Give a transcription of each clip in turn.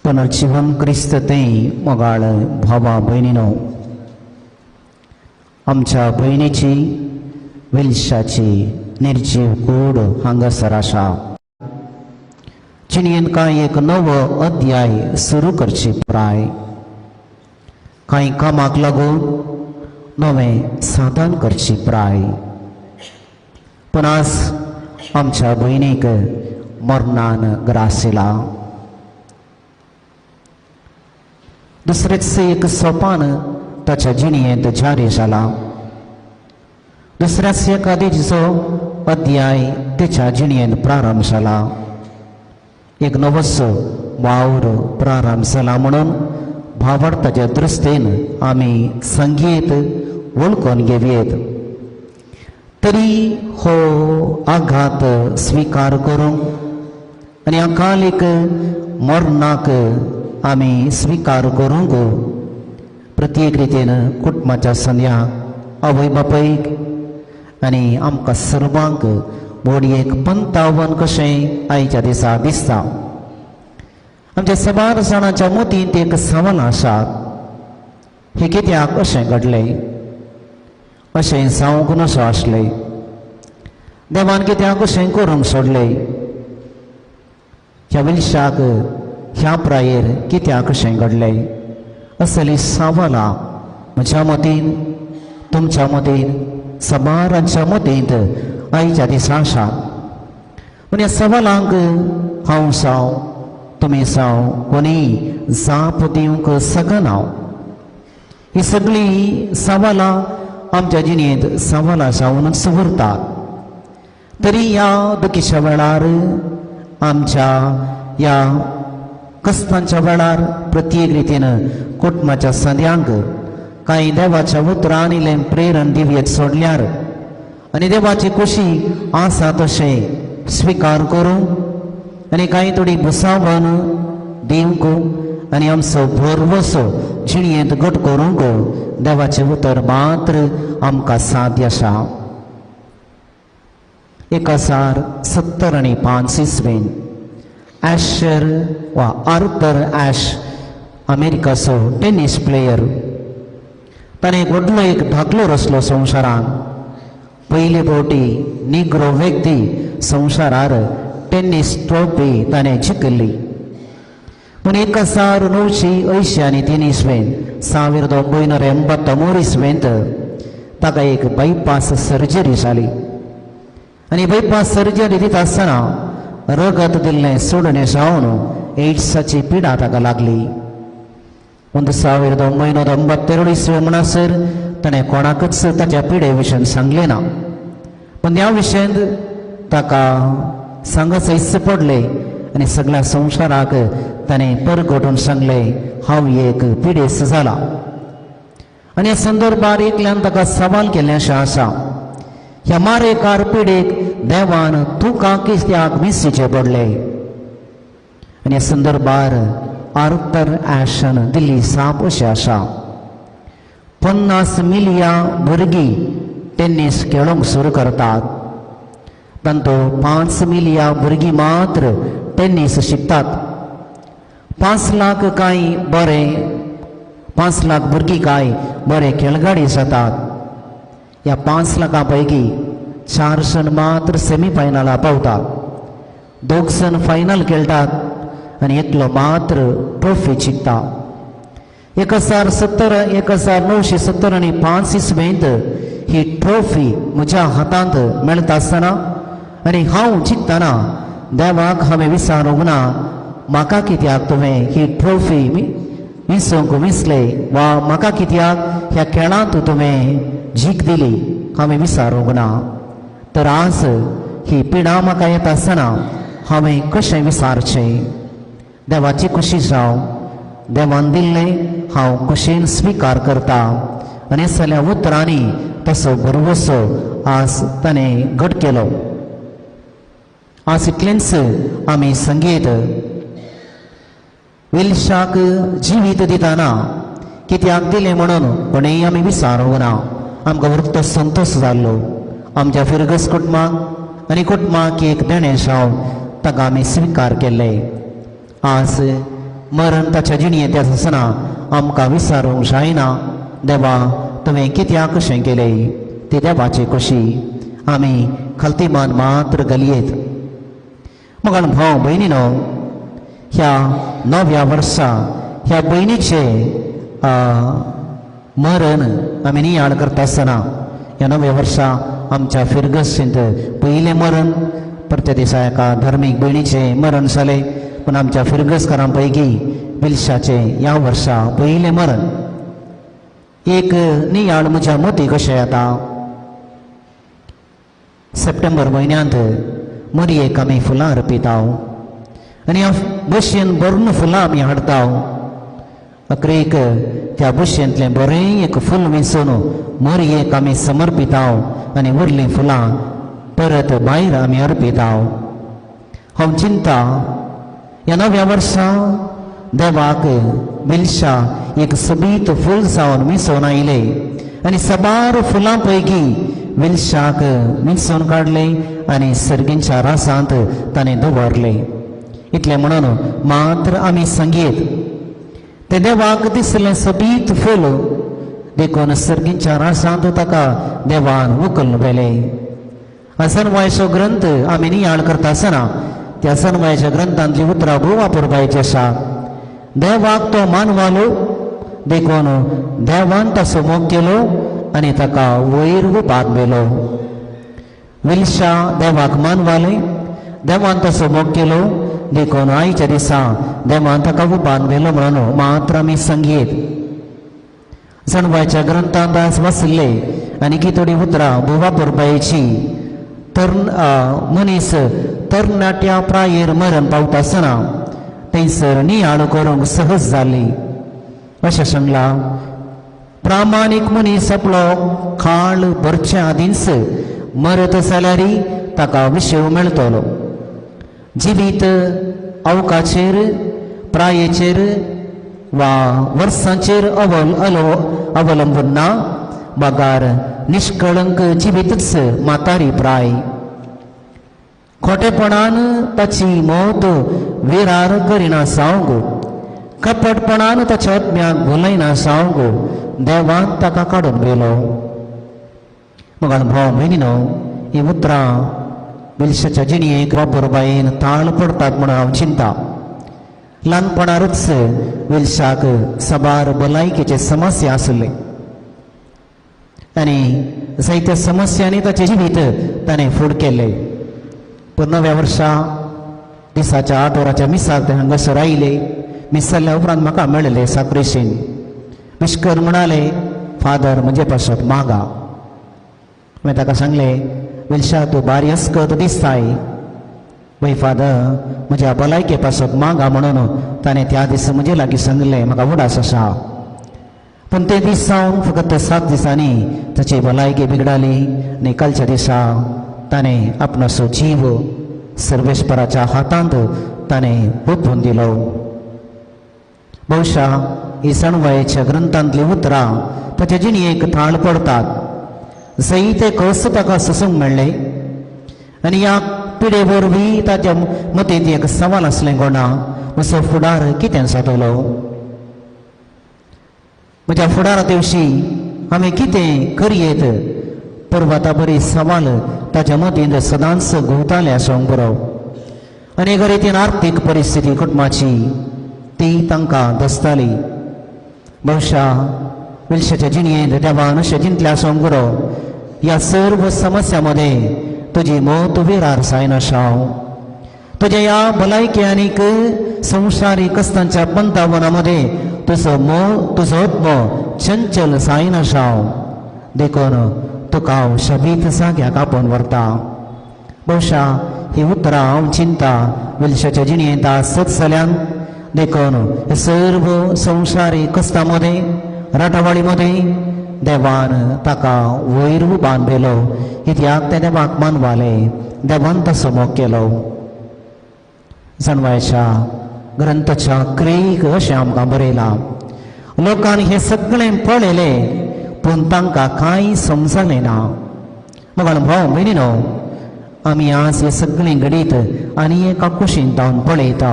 पुनर्जीवन क्रिस्त ते मोगाळ भावा भयणीनो, आमच्या भयणीची वेलशाची निर्जीव कूड हांगासर आसा. जिणेन कांय एक नवो अध्याय सुरू करची प्राय, कांय कामाक लागून नवें साधन करची प्राय, पूण आज आमच्या भयणीक मरणान ग्रासिला. दुसरेच एक सोपान ताच्या जिणेंत जारी जाला. दुसऱ्याच एका दिसाचो अध्याय तेच्या जिणेंत प्रारंभ जाला. एक नवोच वावर प्रारंभ जाला म्हणून भावार्थाच्या दृश्टीन आमी संगीत वळखून घेवयेत. तरी हो आघात स्विकार करूंक आनी अकालीक मरणाक आमी स्विकार करूंक प्रत्येक रितीन कुटुंबाच्या संद्या, आवय बापायक आनी आमकां सर्वांक व्हड एक पंतावन कशें आयच्या दिसा दिसता. आमच्या साबार जाणांच्या मतींत एक सवाल आसा, हें कित्याक अशें घडलें, अशें जावंक नसो आसलें, देवान कित्याक अशें करूंक सोडलें, ह्या मनशाक ह्या प्रायेर कित्याक अशें घडलें, असलीं सवालां म्हज्या मतीन, तुमच्या मतीन, साबारांच्या मतींत आयच्या दिसा आसा. पूण ह्या सवालांक हांव जावं तुमी जावं कोणीय जाप दिवंक शकना. ही सगळीं सवालां आमच्या जिणेंत सवालां जावनच उरतात. तरी ह्या दुखीच्या वेळार, आमच्या ह्या कश्टांच्या वेळार प्रत्येक रितीन कुटुंबाच्या संद्यांक कांय देवाच्या उतरान इल्लें प्रेरण दिवयेत सोडल्यार आनी देवाची खुशी आसा तशें स्विकार करूं आनी कांय थोडी भुसावन दिवंक आनी आमचो भरवसो जिणेंत घट करूंक देवाचें उतर मात्र आमकां साध्य आसा. 1075 इस्वेन ॲशर वा आर्थर ॲश, अमेरिकाचो टेनीस प्लेयर, ताणें एक व्हडलो एक धाकलो रचलो संवसारान. पयले फावटी निग्रो व्यक्ती संवसारार टेनीस ट्रॉफी ताणें जिखली. पूण 1983 इस्वेन, 1983 इस्वेंत ताका एक बायपास सर्जरी जाली आनी बायपास सर्जरी दिता आसतना रगत दिल्लें सोडणें जावन एड्साची पिडा ताका लागली. 1982 इसवे म्हणसर ताणें कोणाकच ताच्या पिडे विशयान सांगलें ना, पूण ह्या विशयांत ताका सांगच पडलें आनी सगळ्या संवसाराक ताणें परगटून सांगलें, हांव एक पिडेस्त जाला. आनी ह्या संदर्भार एकल्यान ताका सवाल केल्लें अशें आसा, ह्या मारेकार पिडेक देवान तुका कित्याक मिसीचें पडलें? आनी ह्या संदर्भार आर्थर ॲशन दिल्ली साप अशें आसा, 50 मिलिया भुरगीं टेनीस खेळोंक सुरू करतात, तांतूं 5 मिलिया भुरगीं मात्र टेनीस शिकतात. 5 लाख कांय बरे, 5 लाख भुरगीं कांय बरे खेळगाडी जातात. ह्या 5 लाखां पैकी 4 जण मात्र सेमी फायनला पावतात, 2 जण फायनल खेळटात आनी एकलो मात्र ट्रॉफी जिखता. 1070 1975 इस्वेंत ही ट्रॉफी म्हज्या हातांत मेळटा आसतना आनी हांव जिखतना देवाक हांवें विचारूंक ना, म्हाका कित्याक तुवें ही ट्रॉफी विसोंक विसले वा म्हाका कित्याक ह्या खेळांत तुवें जीख दिली, हांवें विचारूंक ना. तर आज ही पिडा म्हाका येता आसतना हांवें कशें विचारचें? देवाची खुशी जावं, देवान दिल्लें हांव खुशेन स्विकार करता. आनी सगळ्या उतरांनी तसो भरवसो आज ताणें घट केलो. आज इतलेंच आमी संगीत विलशाक जिवीत दितना कित्याक दिलें म्हणून कोणेय आमी विचारूंक ना. आमकां वृत्त संतोश जाल्लो. आमच्या फिरगस कुटुंबाक आनी कुटुंबाक एक देणें जावन ताका आमी स्विकार केल्ले. आज मरण ताच्या जिणयेंत आसतना आमकां विसारूंक जायना. देवा, तुवें कित्याक कशें केलें ती देवाची खोशी. आमी खालती मान मात्र घालयेत. मग भाव भयणीनो, ह्या नव्या वर्सा ह्या भयणीचे मरण आमी नियाळ करता आसतना ह्या नव्या वर्सा आमच्या फिरगसींत पयलें मरण, परत्या दिसा एका धार्मीक भयणीचें मरण जालें, पूण आमच्या फिरगसकारां पैकी विलशाचें ह्या वर्सा पयलें मरण. एक नियाळ म्हज्या मती कशें येता, सप्टेंबर म्हयन्यांत मरयेक आमी फुलां अर्पिता आनी ह्या बशयेन भरून फुलां आमी हाडटा. अकरेक त्या बशयेंतलें बरें एक फूल वेंचून मरयेक आमी समर्पिता आनी उरलीं फुलां परत भायर आमी अर्पिता. हांव चिंता ह्या नव्या वर्सा देवाक विलशा एक सोबीत फूल जावन मिसोवन आयले आनी साबार फुलां पैकी विलशाक मिसोवन काडले आनी सर्गींच्या रासांत ताणें दवरले. इतलें म्हणून मात्र आमी सांगयेत, तें देवाक दिसलें सोबीत फूल, देखून सर्गींच्या रासांत ताका देवान उखलून व्हेलें. सनवायचो ग्रंथ आमी नियाळ करता आसतना त्या सनवायच्या ग्रंथांतली उतरां भोव वापरपाची आसा. देवाक तो मानवालो, देखून देवान ताचो मोग केलो आनी ताका वयर उबार व्हेलो. विलशा देवाक मानवाले, देवान ताचो मोग केलो, देखून आयच्या दिसा देवान ताका उबार व्हेलो म्हणून मात्र आमी सांगयेत. सणवायच्या ग्रंथांत आज वाचिल्ले आनी की थोडी उतरां भोव वापरपाची. तर मनीस तरणाट्या प्रायेर मरण पावता आसतना थंयसर नियाळ करूंक सहज जाली अशें सांगलां. प्रामाणीक मनीस आपलो खाळ भरचे आदींच मरत जाल्यार ताका विशेव मेळटलो. जिवीत अवकाचेर, प्रायेचेर वा वर्सांचेर अवलंबून ना, बगार निष्कळंक जिवीतच म्हातारी प्राय. खोटेपणान ताची मौत विरार करिना जावंक, कपटपणान ताच्या आत्म्याक भुलयना जावंक देवान ताका काडून व्हेलो. मग भाव भयणीनो, ही उतरां विलशाच्या जिणयेक वापरबायेन ताळ पडटात म्हणून हांव चिंता. ल्हानपणारूच विलशाक साबार भलायकेचे समस्या आसले आनी जायत्या समस्यांनी ताचें जिवीत ताणें फूड केलें. पूण नव्या वर्सा दिसाच्या 8 वरांच्या मिसाक ते हांगासर आयले. मीस जाल्ल्या उपरांत म्हाका मेळ्ळे साक्रिशीन. मिश्कर म्हणाले, फादर म्हजे पासत मागा. हांवें ताका सांगलें, विलशा तूं बारी अस्कत दिसताय, वय फादर म्हज्या भलायके पासत मागा म्हणून ताणें त्या दिसा म्हजे लागीं सांगलें, म्हाका उडास आसा. पूण ते दीस सावन फकत 7 दिसांनी ताची भलायकी बिगडाली आनी कालच्या दिसा ताणें आपणाचो जीव सर्वेस्पराच्या हातांत ताणें ओंपून दिलो. बहुशा ही सणवायेच्या ग्रंथांतली उतरां ताच्या जिणयेक थाळ पडटात. जैते कस ताका सोसूंक मेळ्ळें आनी ह्या पिडे वरवीं ताच्या मतींत एक सवाल आसलें, कोणा म्हजो फुडार कितें जातलो, म्हज्या फुडारा दिवशी हांवें कितें करयेत पर्वता बरी सवाल ताच्या मतींत सदांच घुंवतालें आसूंक बरो. आनी एका रितीन आर्थीक परिस्थिती कुटुंबाची ती तांकां दसताली. बहुशा विलशाच्या जिणयेंत देवान अशें जिंतलें आसूंक बरो, ह्या सर्व समस्या मदें तुजी मौत विरार जायना शाव, तुज्या ह्या भलायकी आनीक संवसारीक कश्टांच्या पंतावना मदें तुजो मोग तुजो आत्मो चंचल जायना शाव, देखून तुका हांव शबीत जाग्याक आपोवन व्हरता. बहुशा ही उतरां हांव चिंता विलशाच्या जिणयेंत आज सत जाल्यान, देखून हे सर्व संवसारीक कश्टां मदें राटावळी मदें देवान ताका वयर उबान व्हेलो. कित्याक तें देवाक मानवालें, देवान ताचो मोग केलो. जाणवायच्या ग्रंथाच्या क्रेक अशें आमकां बरयलां, लोकांनी हें सगळें पळयलें पूण तांकां कांय समजलें ना. मग भाव भयणीनो, आमी आज हें सगळें घडीत आनी एका कुशीन जावन पळयता.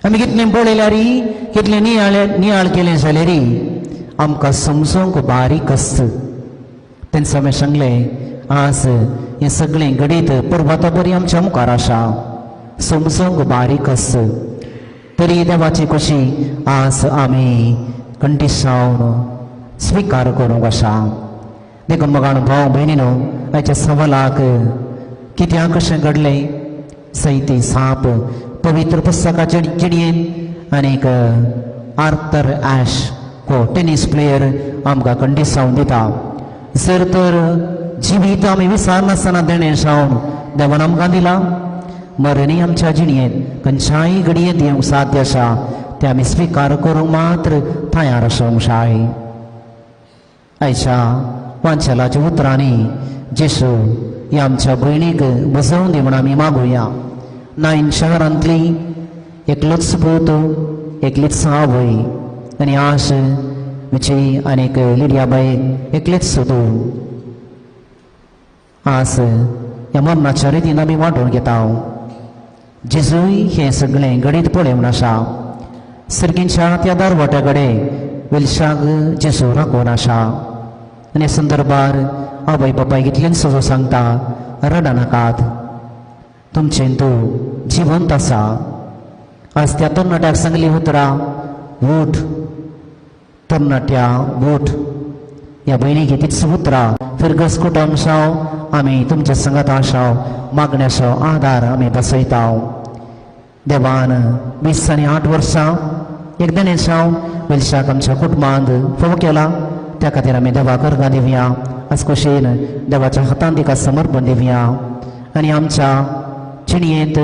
आमी कितलें पळयल्यार, कितलें नियाळ केलें जाल्यार आमकां समजूंक बारीक आसता. तेन्ना हांवें सांगलें, आज हें सगळें घडीत पर्वता बरी आमच्या मुखार आसा, समजूंक बारीक आसता. तरी देवाची कशी आज आमी कंठीसावन स्विकार करूंक आसा. देखून मगाण भाव भयणीनो, आयच्या सवालाक कित्याक कशें घडलें सैती साप पवित्र पुस्तकाचे जिणयेन आनीक आर्थर ॲश हो टेनीस प्लेयर आमकां कंडिसांव दिता. जर तर जिवीत आमी विसरनासतना देणें जावन देवान आमकां दिलां, मरणय आमच्या जिणयेंत खंयच्याय घडयेंत येवंक साध्य आसा, तें आमी स्विकार करूंक मात्र तयार आसूंक जाय. आयच्या वांचलाच्या उतरांनी जेसू ह्या आमच्या भयणीक बसोवन दी म्हूण आमी मागुया. नायन शहरांतली एकलोच पूत, एकलीच आवय आनी आश म्हणजे आनीक लिडियाबाई एकलेच सोदू आज ह्या मरणाच्या रितीन आमी वांटून घेता. जेजूय हें सगळें घडीत पळय म्हूण आसा. सर्गींच्या त्या दारवाट्या कडेन वेलशाक जेजू राखून आसा आनी संदर्भार आवय बापाय कितलेंच सजो सांगता, रडनाकात, तुमचें तूं जिवंत आसा. आज त्या तरणाट्याक सांगली उतरां, उठ तरणाट्या उठ. ह्या भयणीक तीच उतरां फिरगस कुटुंब आमी तुमच्या संगत आसाव, मागण्याचो आदार आमी बसयता. देवान 20 आनी 8 वर्सां एकदां साव वेलशाक आमच्या कुटुंबांत फोव केला, त्या खातीर आमी देवाक अर्गां दिवया. आज खोशयेन देवाच्या हातान तिका समर्पण दिवया आनी आमच्या जिणयेंत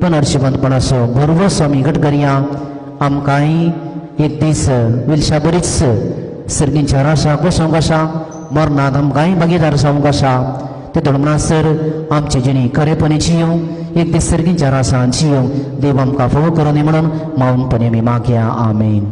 पुनर्जिवंतपणाचो भरवसो आमी घट करया. आमकांय एक दीस विलशा बरीच सर्गींच्या राशाक बसोवंक आसा, मरणांत आमकांय भागीदार जावंक आसा. ते म्हणसर आमची जिणी खरेपणी जियों, एक दीस सर्गींच्या रासान जियों देव आमकां फोव करूं न्ही म्हणून मावनपणी आमी मागया. आमेन.